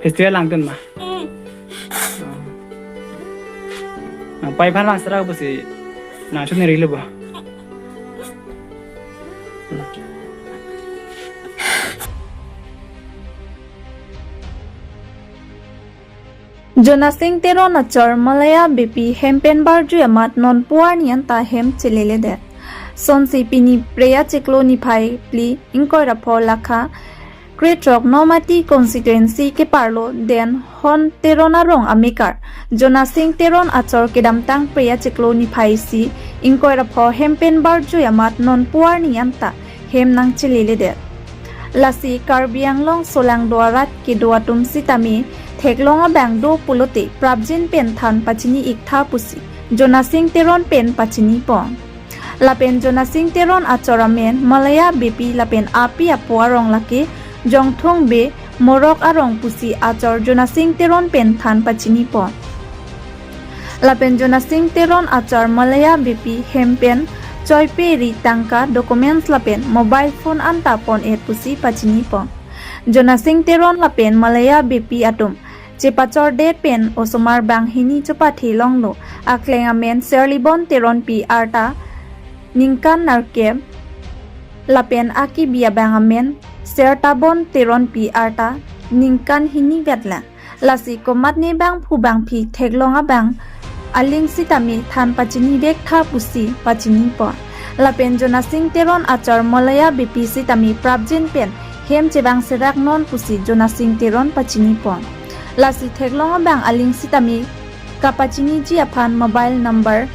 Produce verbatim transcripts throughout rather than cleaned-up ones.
Festival langdun ma? Nangpai aphan vangserak pusi nangchoneri lo bo? Jonasing Teron achor Malaya Beypi hem pen barjui amat non puar ni anta hem cheleledet. Sonsi pini Phre achiklo niphai phli ingkoi ra pho lakha krethrok Nomati constituency keparlo Denhon Teron arong amekar Jonasing Teron achor kedamtang Phre achiklo niphai isi ingkoi ra pho hem pen barjui amat non puar ni anta hem nangcheleledet. Lasi Karbi Anglong solangdo arat kedo atum sitame theklong abang do pulote prapjin pen than pachini iktha pusi Jonasing Teron pen pachini pon. Lapen Jonasing Teron achor amen Malaya Beypi lapen api apo arong lake Jongthong Bey Morok arong pusi achor Jonasing Teron pen than pachini pon. Lapen Jonasing Teron achor Malaya Beypi hem pen choipe ri tangka, documents lapen mobile phone anta pon-et pusi pachini pon. Jonasing Teron lapen Malaya Beypi atum chepachordet pen osomar banghini chopathe longlo. Akleng amen Serlibon Teronpi arta ningkan nerkep, lapen akibi abang amen Sertabon Teronpi arta ningkan hini vetlang. Lasi komatne bangphu bangphi theklong abang aling sitame than pachini vektha pusi pachini pon. Lapen Jonasing Teron achor Malaya Beypi sitame prapjin pen hem chevangserak non pusi Jonasing Teron pachini pon. Lasi theklong abang aling sitame kapachiniji aphan mobile number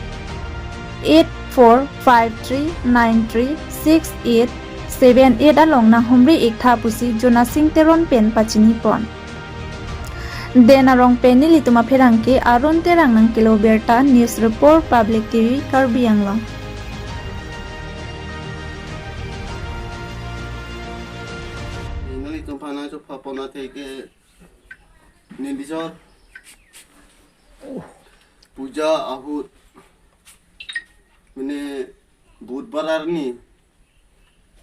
eight four five three nine three six eight seven eight along nanghumri iktha pusi Jonasing Teron pen pachini pon. Den arong pen nelitum apherangke Arun Terang nangkelo birta, News Report, Public T V, Karbi Anglong. Nelitum aphan nangchopha pon athe ke neli chor puja ahut mane Budhbar arni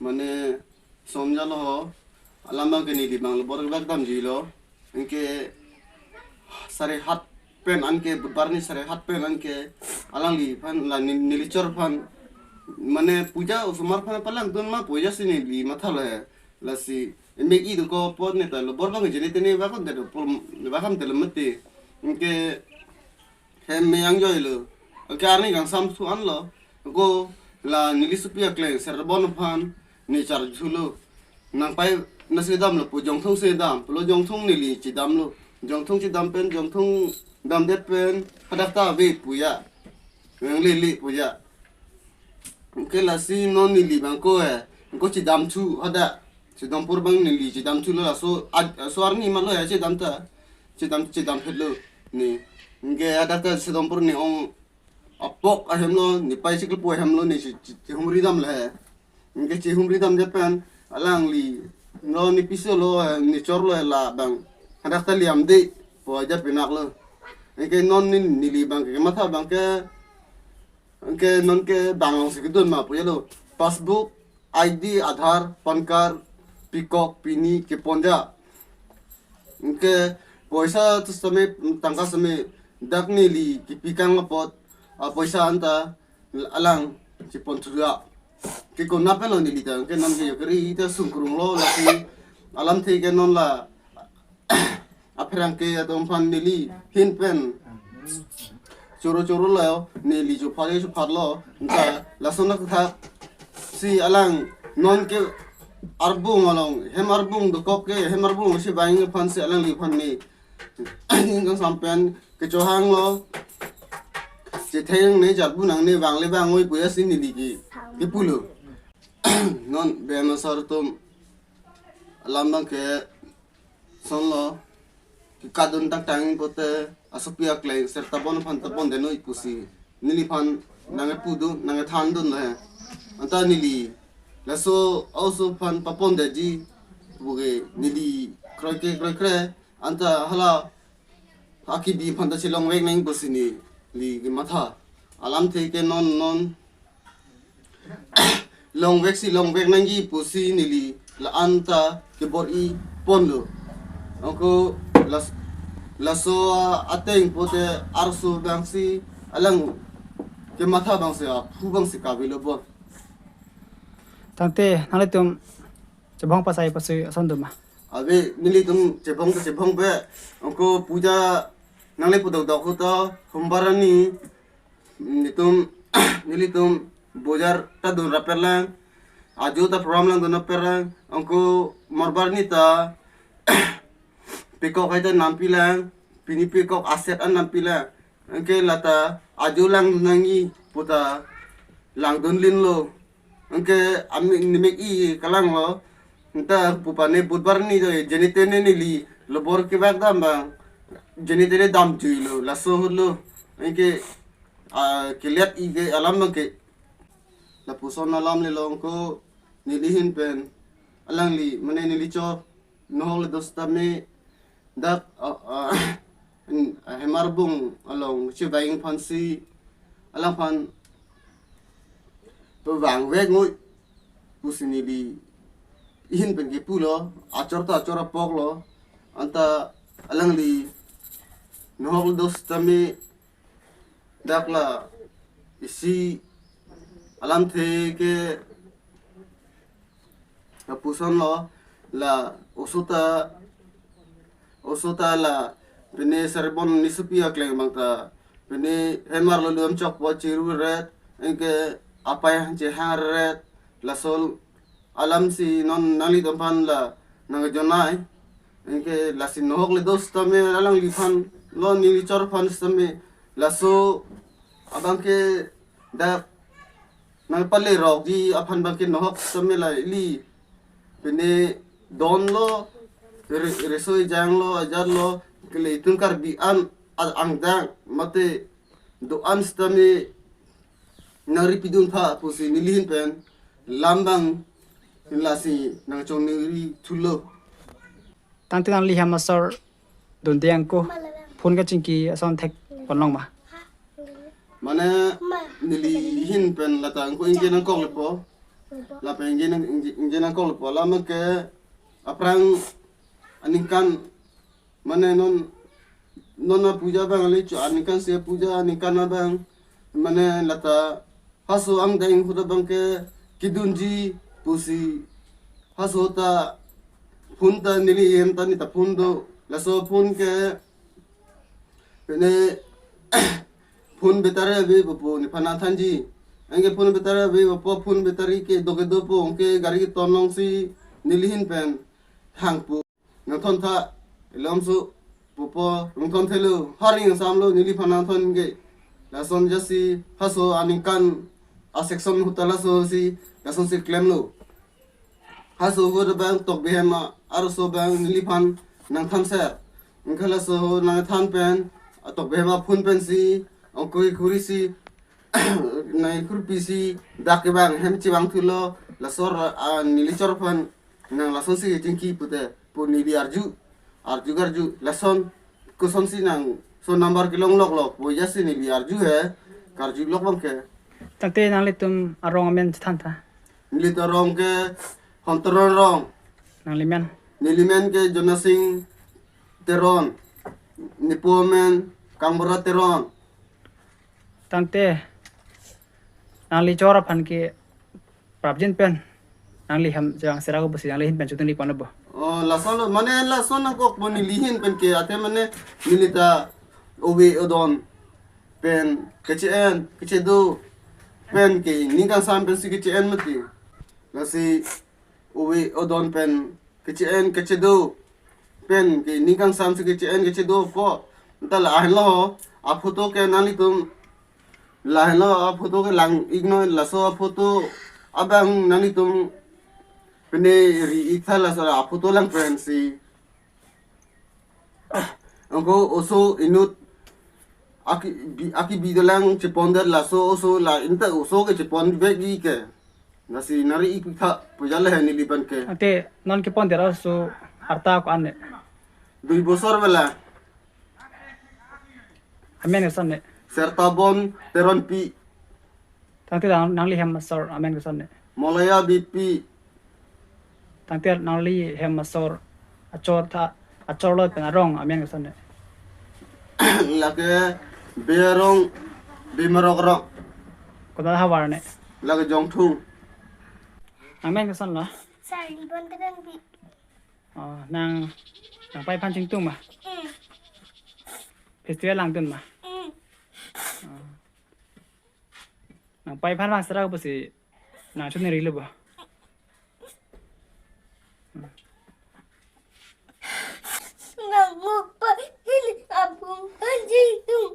mane somjalo ho, alam abang ke neli abang lo bor bak damjilo. Anke sare hat pen anke Budhbar ni sare hat pen anke alangliphan la ni-, neli chor aphan mane puja osomar aphan palangdun ma puja si neli mathalo he. Lasi emek i do ko pot ne ta lo bor bang jeni tene ba kon ta do pur ba kam ta lo mati. Anke hem me angjoi lo. Anke arni kangsam su anlo. Ko la neli sopi akleng Sertabon aphan ne charjulo. Nangpai nasi damlo pu Jongthong si dam. Pulo Jongthong neli chedamlo. Jongthong chedam pen Jongthong damdet pen hadak ta ave puya. Nang lele puya. Anke lasi non neli abang ko he. Ko chedamthu hadak. Sedompur abang neli chedamthulo laso ad-, laso arni malo he chedam ta. Chedam, chedam phetlo ne. Anke hadak ta Sedompur ne ong apok ahemlo, ne pai chiklo pu ahemlo ne che-, che-, chehumri damlo he. Anke chehumri damdet pen alangli no ne piso lo he, ne chorlo he la abang. Hadak ta liamde pu aja pinaklo. Anke non ne neli abang ke matha abang ke, anke non ke bang along si kedun ma pu jalo. Passbook, I D, Aadhaar, PAN card, pikok pini keponja. Anke poisa tu sitame tangka sitame dak neli kepikang apot apoisa anta alang cheponthuja. Ke konat pen lo neli ta, anke non ke jokeri ta sungkrung lo lasi alamthe ke non la apherangke atum aphan neli ahin pen choro choro lo, neli chophat chophatlo, anta lason athak si alang non ke arbung along, hem arbung dokok ke, hem arbung si bang aphan si alangliphan ne ning kangsam pen kechohanglo, chetheng ne, jarbu nangne, vangle vangoi puya si neli ke kepulo. Non bema sar atum alam abang ke sonlo, kekadun tangtang pote asopi akleng Sertabon aphan ta pondet noi pusi neliphan nangkepu do, nangkethan dun he. Anta neli laso a-oso aphan papondetji puke neli kroike kroikre anta hala akibi aphan ta chelongvek nang pusi neli kematha. Alamthe ke non non longvek si longvek nangji pusi neli la-an ta kebor-i ponlo. Ako Las-, laso ateng pote arso abangsi alang kematha abangsi aphu abangsi kavelo bon. Tangte nanglitum chebong pasai pasui ason doma? Ave, nelitum chebong ta chebong pe. Anke puja nangli pudok dok ho ta, Hombar arni nelitum, nelitum bojar ta dun rap-et lang, ajo ta program lang dun rap-et lang, anke Morbar arni ta pekok hai ta nampi lang, pini pekok aset an nampi lang. Anke lata ajo lang nangji puta langdun linlo. Anke ami nimek i kalanglo. Anta pupa ne Budbar arni do, jenitene neli lobor kevak dam abang, jenitene damjuilo, laso holo. Anke, ah, keliat i ke alam abangke lapuson alam le long ko, neli ahin pen alangli, mane neli chor Nohok le do sitame dak, ah, ah, Hemarbung along chevangji aphansi alangphan pevang vek ngoi pusi neli ahin pen kepulo, achor ta achor apoklo. Anta alangli Nohok le do sitame dak la isi alamthe ke lapuson lo, la oso ta, oso ta la pine Serbon nisopi akleng abang ta pine Hemar lo luam chokpo, chiru ret, anke apai hang chehang ret, laso alamsi non nanglitum aphan la nangjonai. Anke lasi Nohok le do sitame alangliphan lo, neli chor aphan sitame laso abangke dak nangpalerokji aphan abangke Nohok sitame la ili pine don lo, re-, riso ejang lo, ajat lo, kele itum Karbi an a-, angdeng mate do-an sitame nangri pidun tha pusi neli ahin pen lam abang lasi nangchongningri thulo. Tangte nangli hem asor dunde angko phone kachingki ason thek pon long ma? Mane neli ahin pen lata angko ingje nangkok lepo. Lapen ingje nang, ingje, ingje nangkok lepo. Lama ke aphrang aningkan, mane non, non apuja abang le cho, aningkan si apuja, aningkan abang, mane lata haso angdeng ahut abangke kedunji pusi haso ta phone ta neli hem ta ni ta phone do, laso phone ke pine phone battery ave pupo, nephan nangthanji. Anke phone battery ave pupo, phone battery kedo kedopo, anke gari keton alongsi neli ahin pen hangpo. Nangthon tha, ilom su pupo, nangthon thelo, hari nangsamlo, neliphan nangthon ke. Lason jasi haso aningkan a section ahut ta laso si, lasonsi klemlo. Haso ahut abang Tokbi ahem arloso abang neliphan nangthanser. Anke laso nangthan pen, a Tokbi ahem aphone pensi, angko ikhurisi, nang ikhurpisi dak kevang, hem chevang thulo, laso ra-, a, neli chor aphan nang lasonsi chingki pute, pu neli arju, arju karju, lason kosonsi nang, so number kelong loklo pu jasi neli arju he, karju lok abangke. Tangte nanglitum arong amen chethan tha? Nelitum arong ke Honteron Rong. Nanglimen? Nelimen ke Jonasing Teron. Nepo amen Kangbura Teron. Tangte nangli chor aphan ke prapjin pen nangli hem jang sera ko pusi nangli ahin pen chutung ni pon bo? Oh, lason lo, mane lason nangkokpo, neli ahin pen ke, athe mane neli ta ove odon pen keche-en, kechedo pen ke ning kangsam pensi keche-en mati. Lasi ove odon pen keche-en kechedo pen ke ning kangsamsi keche-en kechedopo. Anta lahenlo, aphoto ke nanglitum, lahenlo aphoto ke lang-iknon, laso aphoto abang nanglitum pine ri-ik tha, laso aphoto lang pensi. Angko oso inut aki bi, aki bi dolang chepon det, laso oso la anta oso ke chepon vekji ke. Lasi nari ik tha puja le he neli pen ke. Ante non kepon det arloso arta ko-an ne? Dui bosor bela. Amen koson ne? Sertabon Teronpi. Tangte nang, nangli hem asor amen koson ne? Molaya Beypi. Tangte nangli hem asor achor tha Achor lo pen arong amen koson ne? Lake Berong Bimarok Rok. Kodal havar ne? Lake Jongthung. Nang men koson lo? Sarli Bonkedengpi. Oh, nang, nang pei aphan chingtung ma? Mm. Festival langdun ma? Mm. Oh. Nang pei aphan vang sera pusi nang chun neri lo bo? Nang mo pa hili abung anjing tung.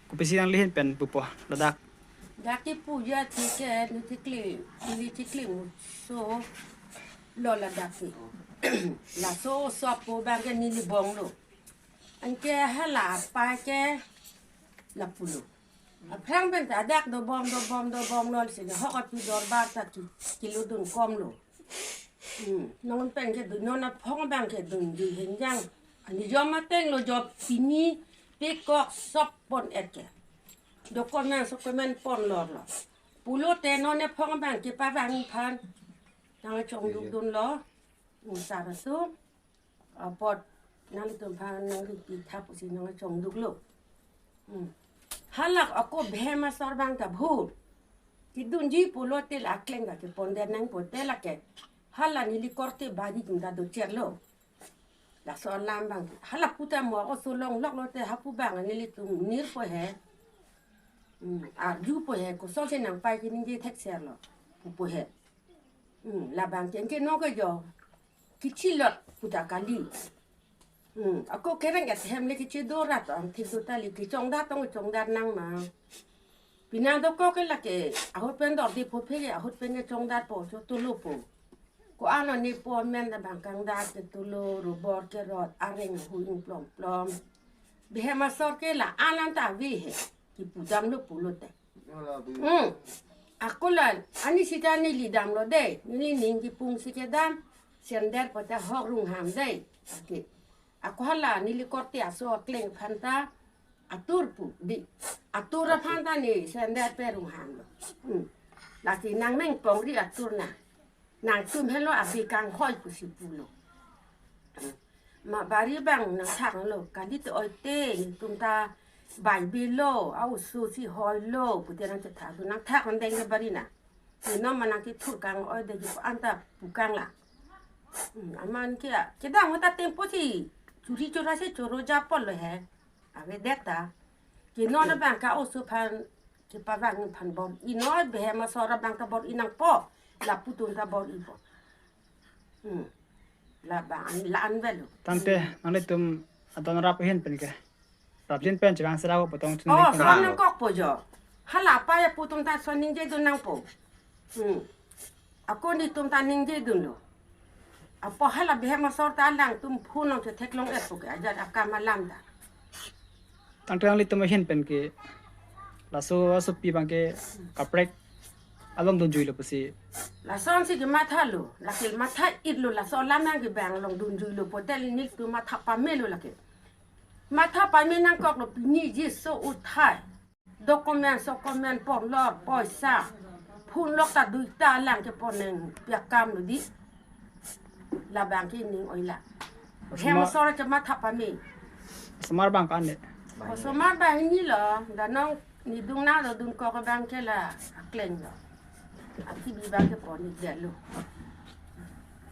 Kopisi nangli ahin pen pupo ladak? Dak ke puja tiket ni tikli, ni tikli muso lo ladak ke. Laso sopo bang ke neli bong lo. Anke hala apa ke lapulo. Aphrang pen ta dak dobom dobom dobom lo si hok api dorbar ta ki, kilo dun kom lo. Hmm. Non pen kedun, non aphong bang kedunji henjang. Ani jom ateng lo, jom pini pekok sop pon et ke. Document sokumen pon lor lo. Pulote non aphong bang kepavang aphan nangchongduk dunlo. Usar atum. Apot nanglitum aphan nangri pitha pusi nangchongduk lo. Hmm. Halak ako Bhimasor bang ta bhur. Kedunji pulote la akleng ta kepon det nangpo te lake. Hala neli korte bari atum ta dochot lo. Laso alam bang. Hala puta mo ako solong lok lote hapu bang nelitum nirpo he. Hmm. Arjupo he, kosonsi nangpai keningje thekser lo. Pupo he. Hmm, labang ke anke non ke jo. Kechilot puta kali. Hmm, ako kereng et hem le kechido rat ang thik do ta le kechongdat tong chongdat nang ma. Pini dokok ke lake ahut pen dor di pho phe ke ahut pen ke chongdatpo, cho tulopo. Ko-an ne po men ta bang kangdat ke tulo, robor kerot, areng hui plom plom. Bhimasor ke la-an an ta ave he. Kipu damlo pulote. Hmm. Ako la, ani sita neli damlo dei. Neli ning kipung si kedam. Sender pata hok rungham dei. Oke. Ako hala neli korte aso akleng aphan ta atur pu di. Atur aphan ta ne sender pe rungham lo. Hmm. Lasi nang mengpong ri atur na. Nangtum helo abi kanghoi pusi pulo. Ma bari bang nangthak lo, kali te oite, netum ta bai bilo, au su si hoi lo, pute nangchetha tu nangthak nang deng ke bari na. Ni nom ma nangkithur kang oi de ji anta pukang la. Hmm, aman kia, kedang ta tempo si, churi chura si choro japol lo he. Ave det ta. Ke non abang ka oso aphan, kepavang aphan bor-i noi, Bhimasor abang ta bor-i nangpo. Lapu atum ta bor-ipo. Hmm. Labang, la-an avelo. Tangte, nanglitum adon rap ahin pen ke. Rapjin pen chevang sera ko potong chun Oh, ning son pon nangkokpo jo. Hala apa ya pu atum ta son ningje dun nangpo. Hmm. Ako netum ta ningje dunlo. Apo hala Bhimasor ta alangtum phone nangchetheklong et pu ke ajat akam alam ta. Tangte nanglitum ahin pen ke laso asopi bang ke kaprek along dunjui lo pusi. Lasonsi kematha lo, lake matha-it lo laso alam nang ke bang along dunjui lo pote netum matha pame lo lake. Matha pame nangkok lo pini ji so uthai. Document, sokumen pon lor, poisa. Phone lok ta duita lang kepon nangpi akam lo di. Labang ke ning oila. Osomar Bhimasor kematha pame. Osomar bang kan de. Osomar bang ni lo, danong neli dun na lo dunkok bang ke la akleng lo. Ati bi bang kepon ni dia lo.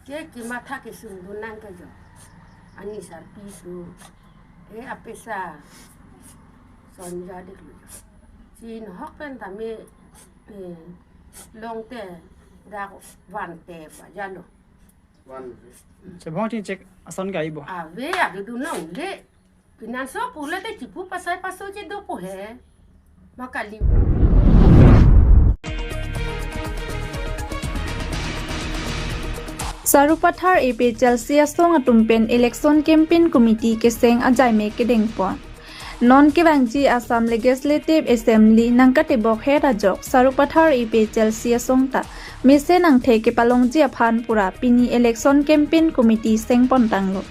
Ke kematha kesung dun nang ke jo. Ani sarpi su. Eh, apesa. Sonja dik lo jo. Chin hok pen tame, eh, longte dak vante pa jalo. Wan. Chevang chingchek ason kai bo. Ave, ave dunlongle. Pinanso pulote chipu pasai paso chedopo he. Ma kali. Sarupathar A P H L C asong atum pen Election Campaign Committee keseng ajai me kedengpon. Non kevangji Assam Legislative Assembly nangkatebok het ajok Sarupathar A P H L C asong ta mesen angthek kepalongji aphan pura pini Election Campaign Committee sengpon tanglo.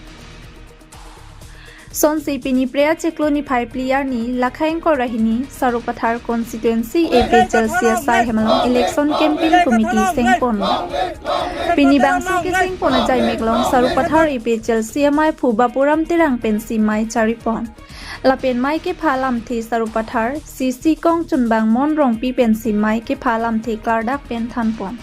Sonsi pini Phre achiklo niphai phli arni Lakhaing Korahini Sarupathar Constituency A P H L C asai hem along Election Campaign Committee sengpon. Pini bangso kesengpon ajaimek along Sarupathar A P H L C amaiphu Bapuram Terang pensi mei charipon. Lapen mei kepha alamthe Sarupathar C C Kongchunbang Mon Rongpi pensi mei kepha alamthe klardak pen thanpon.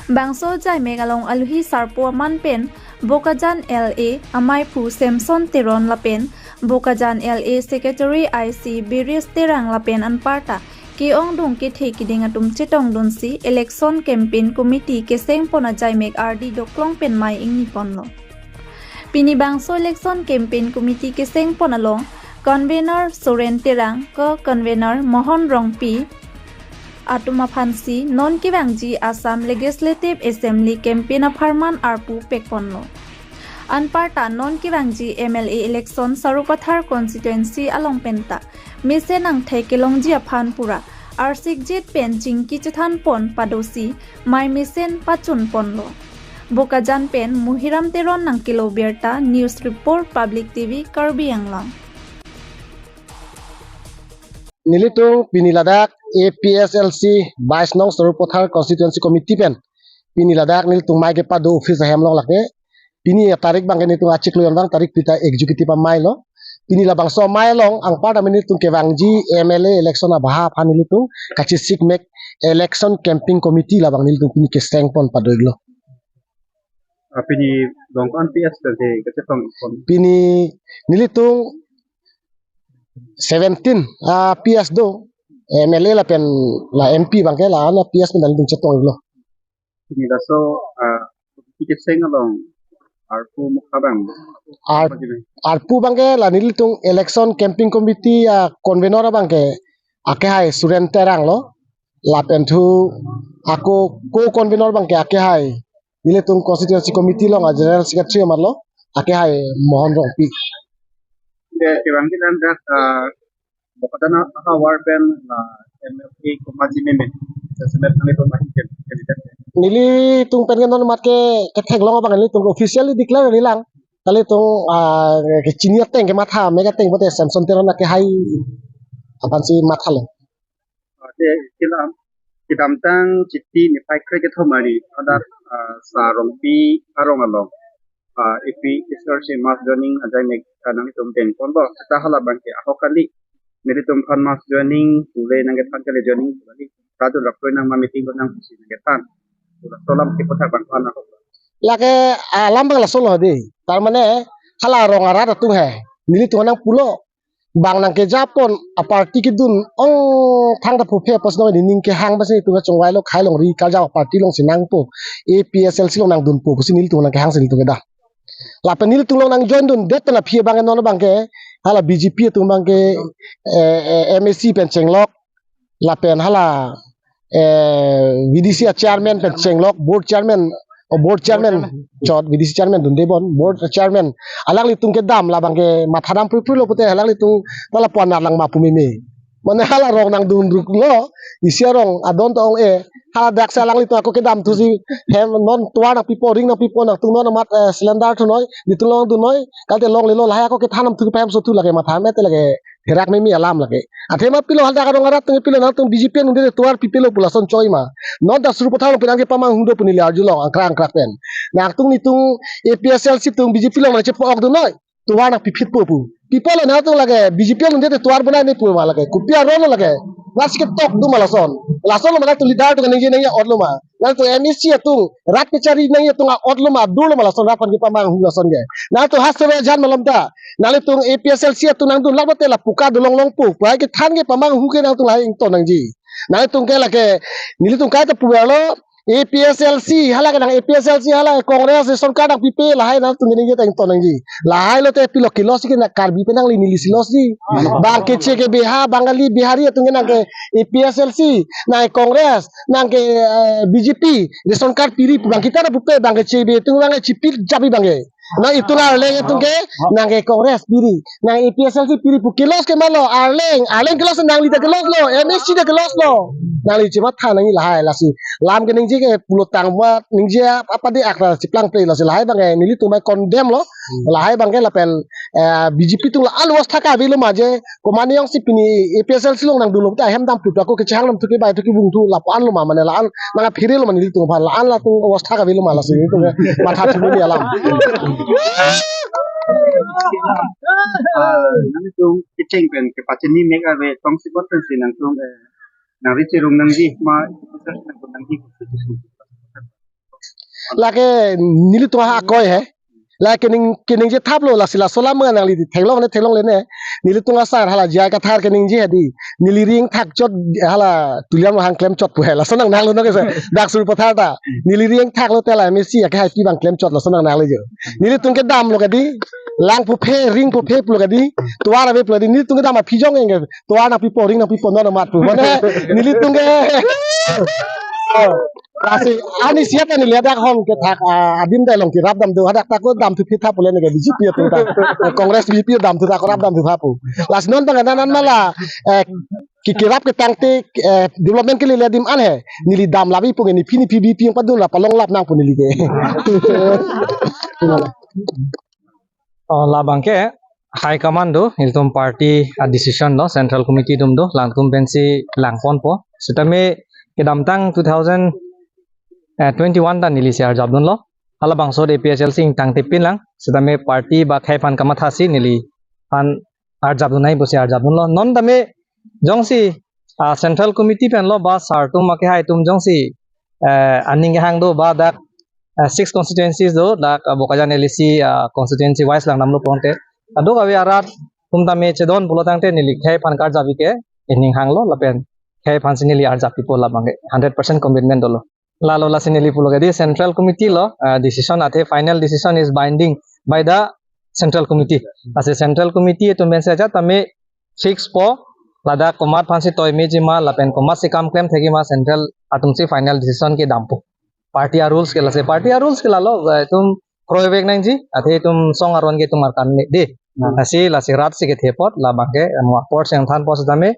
Bangso ajaimek along alohi sarpo aman pen Bokajan L A amaiphu Samson Teron lapen Bokajan L A Secretary I C Biris Terang lapen anparta ke-ongdung kethe kiding atum chetongdunsi Election Campaign Committee kesengpon ajaimek ardi doklong pen mei ingniponlo. Pini bangso Election Campaign Committee kesengpon along Convener Soren Terang, Co-Convener Mohon Rongpi atum aphansi non kevangji Assam Legislative Assembly campaign apharman arpu pekponlo. Anparta non kevangji M L A election Sarupathar constituency along penta mesen angthek kelongji aphan pura arsikjit pen chingki chethanpon padosi mei mesen pachunponlo. Bokajan pen Muhiram Teron nangkelo birta, News Report, Public T V, Karbi Anglong. Nelitum pini ladak A P H L C bais nong Sarupathar Constituency Committee pen pini ladak nelitum mei kepado office ahem along lake. Pini atarik abangke nelitum achiklo jon abang tarik phli ta executive amei lo. Pini labangso amei along anparta nelitum kevangji M L A election abaha aphan nelitum kachesik mek Election Campaign Committee labang nelitum pini kesengpon pado-iklo. Ah, pini long ko-an P S tadi kachetongpon? Pini nelitum seventeen, ah, P S do, M L A lapen la M P abangke la-an P S pen nelitum chetong-iklo. Pini laso, ah, keseng along arpu mukha abang. Ar-, arpu abangke la nelitum Election Campaign Committee, ah, convener abangke akehai Soren Terang lo. Lapen thu ako co-convener abangke akehai nelitum constituency committee along a-general secretary amat lo, akehai Mohon Rongpi. Ke, kevangji lam dak, ah, Bokajan ahavar pen la M L A komatji meme. Semet kami pun masih jadi. Nelitum pen ke non mat ke ketheklong abang nelitum officially declare nelilang. Kalitum, ah, kechini ateng kematha, mega ateng bote Samson Teron akehai aphansi mathalo. Ate kilam, kedamtang Chiti niphai kre kethom arni hadak, ah, Sa Rongpi arong along, ah, A P H L C mass joining ajaimek, ah, nangtum dengponlo, seta hala abangke ahok kali. Nelitum aphan mass joining pule nangkethan kali, joining pule kali. Kadun rapoi nang ma meeting ko nang pusi nangkethan. Pura solam kipothak abang aphan ahok. Lake alam abang laso lo dei. Tar mane hala rong arat atum he. Nelitum nangpulo. Bang nangkejapon a-party kedun ong thangta puphe apotsi nelining kehang apotsi nelitum kachongvai lo, khei longri karjap a-party alongsi nangpo, A P H L C along nangdunpo pusi nelitum nangkehangsi nelitum kedam. Lapen nelitum along nangjoin dundet pen aphi abang non abangke hala B J P atum abangke, eh, eh, M A C pen chenglok, lapen hala, eh, V D C a-chairman pen chenglok, board chairman, o board chairman, chot V D C chairman dunde bon, board chairman. Alanglitum kedam labangke mathadam pruipruilo pute alanglitum ta lapu-an arlang ma pu meme. Mane hala rong nangdun ruklo, isi arong adon ta ong-e, hala daksi alanglitum ako kedam thusi, hem non tovar nangpipo, ring nangpipo, nangtum non amat, eh, cylinder thunoi, nelitum along dunnoi, kalte longlelo, lahai ako kethan nangthu paham sothu lake matha mete lake. Therak meme alam lake. Athema pilo hadak arong arat atum pilo nangtum B J P along dunde tovar pipelo pu lason choi ma. Non dak Sarupathar along penang kepamanghu do pu neli arjulong angkrak angkrak pen. Nangtum nelitum A P H L C atum B J P along nangchepo-ok dunnoi. Tovar nangpiphitpo pu. Pipolo nangtum lake B J P along dunde tovar bonai ne pu ma lake. Kopi aron lo lake. Nasi ketok do ma lason. Lason lo ma nangtum leader atum kaningje nangji a'ot lo ma. Nangtum M A C atum, rat kechari nangji atum a'ot lo ma, dur lo ma lason rat aphan kepamanghu lason ke. Nangtum ha sebe jan malom ta. Nanglitum A P H L C atum nangdun lak mate lapu kadolong longpo. Pai kethan kepamanghu ke nangtum lahai ington nangji. Nangtum ke lake, nelitum kaita puverlo, A P H L C, hala ke nang A P H L C, hala Congress, ration card nangpipe, lahai nangtum ningje ta ington nangji. Lahai lote pilo kilos ke nang Karbi penang li neli si losji. Bang Keche ke Bihar, Bengali, Bihari atum ke nang ke A P H L C, nang Congress, nang ke, eh, B J P, ration card piri pu bang kita na pupe bang Keche be atum bang chipir jabi bang ke. Nang itum Arleng atum ke, nang ke Congress piri, nang A P H L C piri pu kilos ke malo, Arleng, Arleng kilos nangli ta kilos lo, M A C ta kilos lo. nangli chematha nangji lahai lasi. Lam keningje ke pulotangma ningje ap-, apade akra chiplang play lasi lahai abang ke nelitum abang condemn lo. Hmm. Lahai abang ke lapen, eh, B J P atum la-an awastha ke avelo ma je, komat jongsi pini A P H L C along nangdolo te ahem dam plup ako kechehang dam thuke bai thuke bung thu lapu-an lo ma mane la-an nangphere lo ma nelitum aphan la-an latum awastha ke avelo ma lasi nelitum ke matha thumeli alam. Ah, nangtum kecheng pen kepachini mek ave tong sibot pensi nangtum, eh, nangri cherung nangji ma nangji. Lake nelitum akoi he. Lake ning, keningje thaplo lasi laso alam nangli theklong ne theklongle ne. Nelitum asar hala J I Kathar keningje hedi. Neli ring thak chot hala Tuliram Ronghang klem chot pu he. Laso nang nanglo nang kese. Dak Sarupathar ta. Neli ring thaklo te la M A C ake hai pi abang klem chot laso nang nanglo jo. Nelitum kedamlo kedi. Lang puphe, ring puphe pulo kedi. Tovar ave pulo kedi. Nelitum kedam aphi jong eng. Tovar nangpipo, ring nangpipo, non amat pu. Mane, nelitum ke. Oh, lasi, ani siat ani ledak hon kethak, ah, adim dai along kerap dam do, hadak ta ako dam thupi thap pule neke B J P atum ta. Congress B J P dam thu ta ako rap dam thu thap pu. Lasi non abang anan an mala, eh, ke kerap ketang te, eh, development ke lele adim an he. Neli dam labi pu nge, neli pini P B P yang padun la palong lap nang pu neli ke. Oh, labang ke high command do, ilitum party a-decision do, central committee atum do, langtum pensi langponpo. Sitame kedamtang two thousand twenty-one ta neli si arjap dunlo. Halabangso A P H L C ingtang tipin lang. Sitame party ba khei aphan kamathasi neliphan arjap dun nangji pusi arjap dunlo. Non tame jongsi, ah, central committee pen lo ba sir atum ake hai atum jongsi, eh, aning kehang do ba dak, eh, six constituencies do dak, ah, Bokajan L A C, ah, constituency wise lang damlo pulote. Kadokave arat atum tame chedon pulotangte neli khei aphan karjap ke ining hanglo lapen khei aphansi neli arjap pipo labang ke hundred percent commitment dolo. Lalo lasi neli pulo kedi central committee lo, ah, decision athe final decision is binding by the central committee. Lasi central committee atum pensi ajat tame fix po ladak komat aphansi toi meji ma lapen komatsi kam klem thekji ma central atumsi final decision kedampo. Party a-rules ke lasi party a-rules ke lalo, eh, itum kroivek nangji athe itum song aron ke itum arkan ne de. Hmm. Lasi lasi rat si kethe apot labang ke, em, apor seng than apot sitame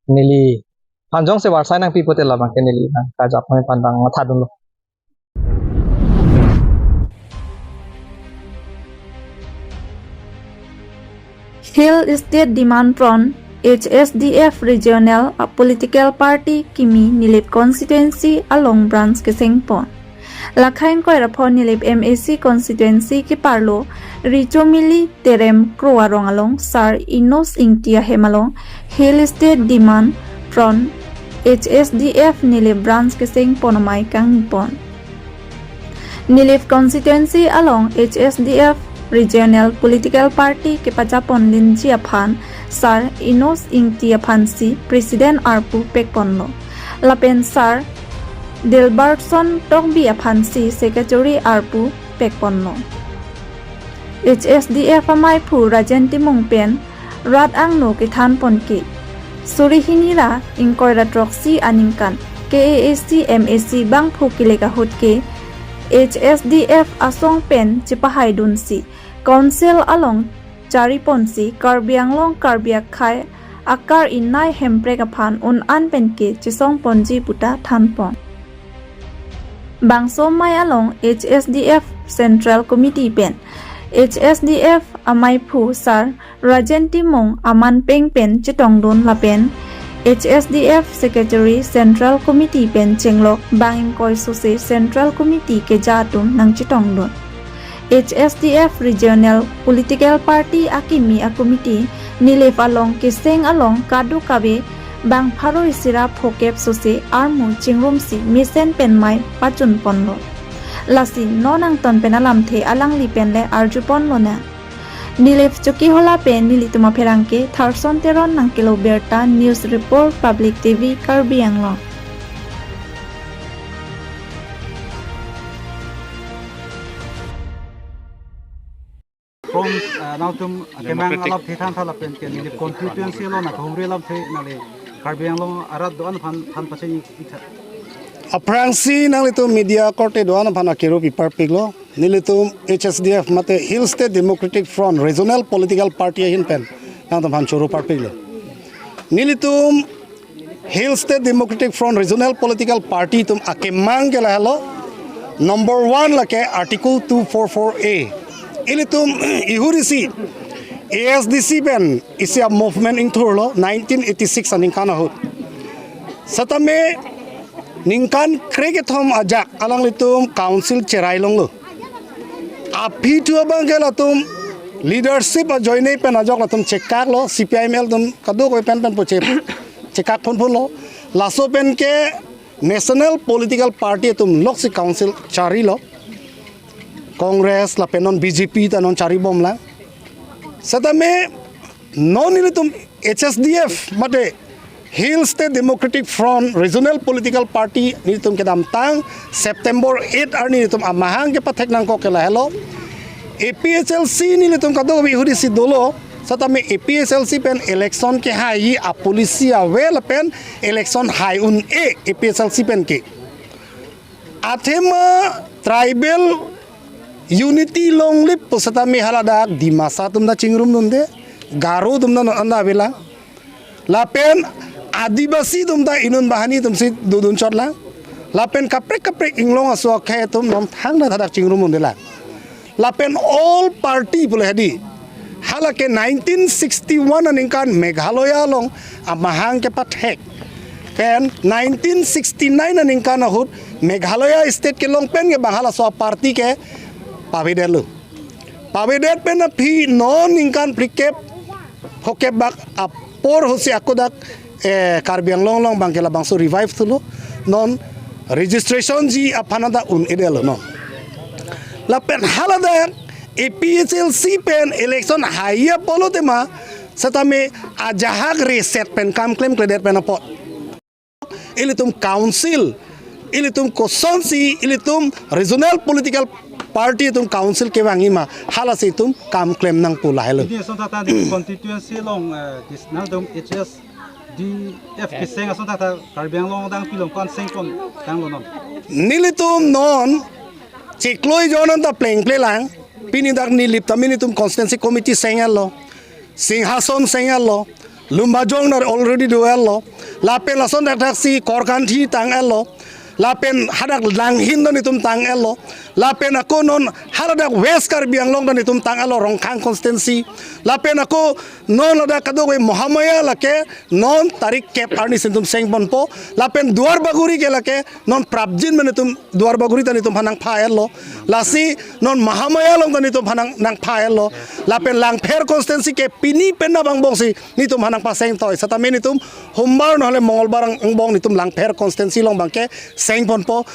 neliphan jongsi varsai nangpi pulote labang ke neli nangkarjap aphan abang matha dunlo. Hill State Demand Front, H S D F Regional a-political party kimi Nilip constituency along branch kesengpon. Lakhain koirapho Nilip M A C constituency keparlo Richomili Terem Kro arong along Sar Enos Ingti ahem along Hill State Demand Front, H S D F Nilip branch kesengpon amei kangnipon. Nilip constituency along H S D F regional political party kepachapon linji aphan Sar Enos Ingti aphansi president arpu pekponlo. Lapen Sar Dilbertson Tokbi aphansi secretary arpu pekponlo. H S D F ameiphu Rajen Timung pen rat angno kethanpon ke suri hini ra ingkoi ra throksi aningkan K A A C M A C bangphu kelek ahut ke H S D F asong pen chepahaidunsi council along chariponsi Karbi Anglong Karbi akhei akar inai hemprek aphan un-an pen ke chesongponji puta thanpon. Bangso amei along H S D F Central Committee pen H S D F ameiphu Sar Rajen Timung aman peng pen chetongdun lapen H S D F Secretary Central Committee pen chenglok bang ingkoi sose Central Committee keja atum nangchetongdun. H S D F Regional Political Party akimi a-committee Nilip along keseng along kadokave bang pharo isi ra phokep sose armu chingrumsi mesen pen mei pachunponlo. Lasi non angton pen alamthe alangli pen le arjuponlonang. Nilip Chokihola pen nelitum apherangke Tharson Teron nangkelo birta, News Report, Public T V, Karbi Anglong. From, uh, nangtum kemang alap thithan tha lapen ke neli constituency along nang kahumri alamthe nangli Karbi Anglong arat do-an aphan than pachini ik-, iktha. Aphrangsi nanglitum media korte do-an aphan akiru piparpiklo. Nelitum H S D F mate Hill State Democratic Front Regional Political Party ahin pen nangtumphan choro parpiklo. Nelitum Hill State Democratic Front Regional Political Party atum akemang ke lahelo. Number one lake Article two four four A. Ilitum ihurisi A S D C pen isi a-movement ingthurlo nineteen eighty-six aningkan ahut. Setame ningkan krekethom ajak alanglitum council cherai longlo. Aphi thu abang ke latum leadership ajoine pen ajok latum chekaklo, C P I M L atum kadokave pen pen po che-, chekak phunphunlo. Laso pen ke national political party atum loksi council charilo. Congress lapen non B J P ta non charibomlang. Setame non ilitum H S D F mate Hill State Democratic Front Regional Political Party nelitum kedamtang September eight arni nelitum amahang kepathek nangkok ke lahelo. A P H L C nelitum kadokave ihurisi dolo, setame A P H L C pen election kehai a-policy ave lapen election hai un-e A P H L C pen ke. Athema tribal unity longlip pu setame haladak Dimasa atum ta chingrumdunde, Garo atum ta non anda avelang. Lapen Adivasi atum ta inut banghini atumsi dodun chotlang. Lapen kaprek kaprek inglong aso akhei atum non thangta hadak chingrumdundelang. Lapen all party pule hedi. Halake nineteen sixty-one aningkan Meghalaya along amahang kepathek pen nineteen sixty-nine aningkan ahut Meghalaya state kelong pen ke bang halaso a-party ke pavedetlo. Pavedet pen aphi non ningkan phlikep phokep bak apor ahutsi ako dak, eh, Karbi Anglong along bang ke labangso revive thulo. Non registration ji aphan ta un-edetlo non. Lapen haladak A P H L C pen election hai apotlo tema setame ajahak reset pen kam klemkledet pen apot. Ilitum council, ilitum kosonsi, ilitum regional political party atum council kevangji ma, halasi itum kam klem nangpo lahelo. Pini asonthak ta constituency along, eh, dis nangtum H S D F keseng asonthak ta Karbi Anglong adang pilong ko-an sengpon tanglo non? Nelitum non chiklo ijon anta plengplelang. Pini dak Nilip tame nelitum constituency committee seng-etlo, Singhason seng-etlo, Lumbajong dak already do-etlo, lapen lason dak daksi Korkanthi tang-etlo, lapen hadak Langhin ta nelitum tang-etlo, lapen ako non haladak West Karbi Anglong ta nelitum tang-etlo Rongkhang constituency, lapen ako non ladak kadokave Mahamaya lake non tarik kep arni si nelitum sengponpo, lapen Duar Bagori ke lake non prapjin ma nelitum Duar Bagori ta nelitum aphan nangpha-etlo. Lasi non Mahamaya along ta nelitum aphan nang, nangpha-etlo. Lapen Langpher constituency ke pini pen abang bongsi nelitum aphan nangpaseng toi. Setame nelitum Hombar nohole Mongolbar angbong nelitum Langpher constituency along bang ke sengponpo.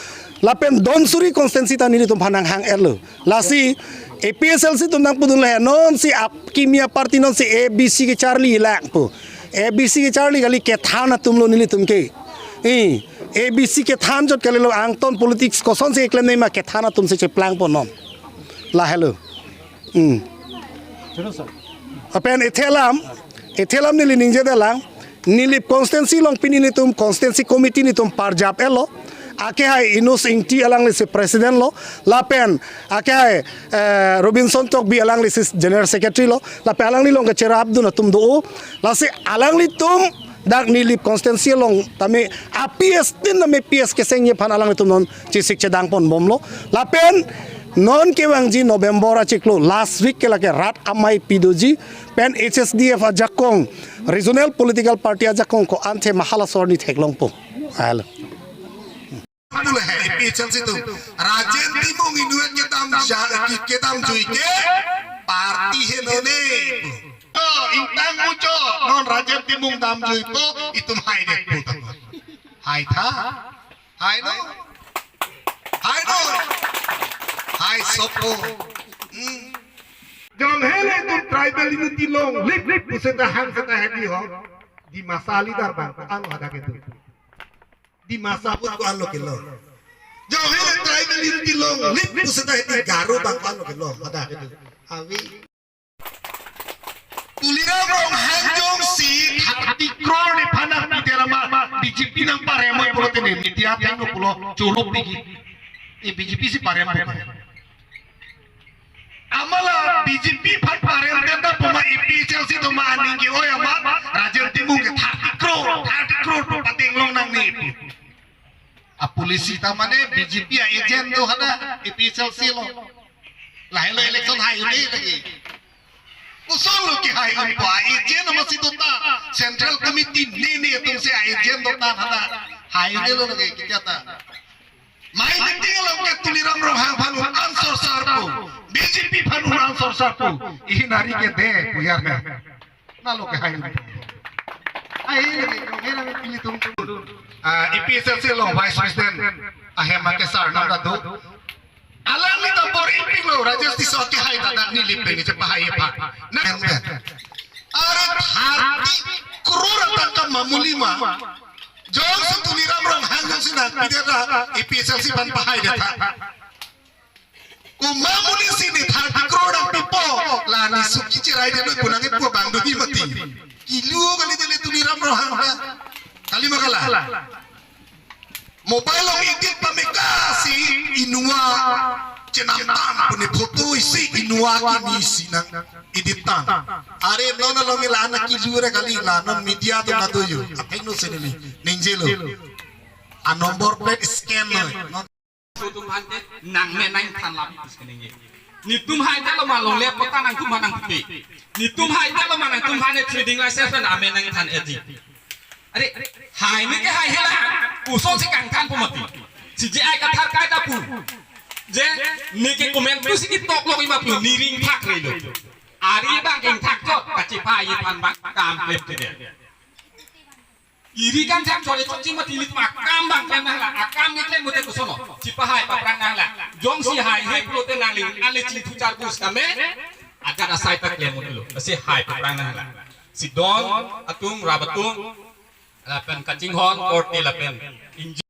Lapen Donsuri constituency ta nelitum aphan nanghang-etlo. Lasi A P H L C atum nangpudun le nonsi akimi a-party nonsi A B C kecharlilang pu. A B C kecharli kali, kethan atumlo nelitum ke. Eh, A B C kethan chot kalilo, angton politics kosonsi keklemnei ma kethan atumsi cheplangpo non. Lahelo. Hmm. Chalo, sir. Lapen ethelam, ethelam neli ningjedelang, Nilip constituency along pini nelitum constituency committee nelitum parjap-etlo. Akehai Inus Ingti alanglisi president lo, lapen akehai, eh, Robinson Tokbi alanglisi general secretary lo, lapen alangli along kecherapdun atum do-o, lasi alanglitum dak Nilip constituency along tame a-P S tin tame P S kesengji aphan alanglitum non chesik chedangponbomlo. Lapen non kevangji November achiklo last week ke lake rat amei pidoji pen H S D F ajakong, regional political party ajakong ko-an the ma halaso arni theklongpo. Halo. Pule hai A P H L C atum. Rajen Timung inut kedam ja, kedam jui ke party henone. To, ingtang mucho, non Rajen Timung damjuipo, itum haidet pu tanglo. Hai tha? Hai no? Hai no? Hai sopo? Hmm. Jong hele itum tribal unity longlip, puseta hang seta hedi ho. Dimasa leader bang, ang hadak itum. Dimasa pun ko-anlo kelo. Jong hele tribal unity longlip puseta hedi Garo bang ko-anlo kelo. Hadak itum. Avi. Tuliram Ronghang jongsi thirty crore nephan nangpidetji ma B J P nangparemoi pulote ne media ateng lo pulo choro piji. E B J P si parem pulo. Amala B J P aphan parem tenda puma A P H L C atum aning ke-oi amat Rajen Timung ke thirty crore, thirty crore pu pate Policy ta mane B J P a-agent do hana A P H L C along. Lahelo election hai un-e lagi. Kosonlo kehai unpo, a-agent amatsi dotang, Central Committee nene atumsi a-agent dotang hana. Hai un-elo lagi kita ta. Mai meeting along ke Tuliram Ronghang aphan un-an sorsarpo, B J P aphan un-an sorsarpo. Ihin ari ke de puyar na. Nalo kehai unpo. Ai, kehai na ilitum. Ah, A P H L C along Vice President ahem akesar nang ta do. Alangli ta bor-ipiklo, Rajesh Tisso kehai ta dak neli pen ni chepahai aphan. Na, are thirty crore atangka mamuli ma. Jongsi Tuliram Ronghang jongsi nangpidet ra A P H L C aphan pahaidet tha. Ko mamuli si ne thirty crore nangpipo, la ne suki cheraidetlo pu nangkepu abang do hi mati. Kilu kali dele Tuliram Ronghang ha. Kali ma kala. Mobile along edit pameka si inua chenamtang pu ne photo isi inua kimi isi nang-edit tang. Are non along la ana kilu re kali, la non media atum nado yo. Atheng no seneli. Ningjelo. A number plate scan noi. Non atum aphan ke nangme nangthan lapu pusi keningje. Netum haidet lo ma longle patta nangtum aphan nangpi. Netum haidet lo ma nangtum aphan ne trading license pen ame nangthan-etji. Are, hai ne kehai hela, kosonsi kangthanpo mati. C J I Kathar kai ta pu. Je, ne ke comment pusi ketok lo ima pu, ne ringthak relo. Ari abang ke ingthak chot, kachepahai aphan abang kam klemkledet. Iri kangthak chot chotji mati, netum akam abang klem nanglang, akam keklem mate kosonlo. Chepahai paphrang nanglang. Jongsi haihe pulote nangli un-an le chingthu charpu sitame, ajat asai ta klem mati lo. Lasi hai paphrang nanglang. Si don atum, rap atum, lapen kachinghon, korte lapen inji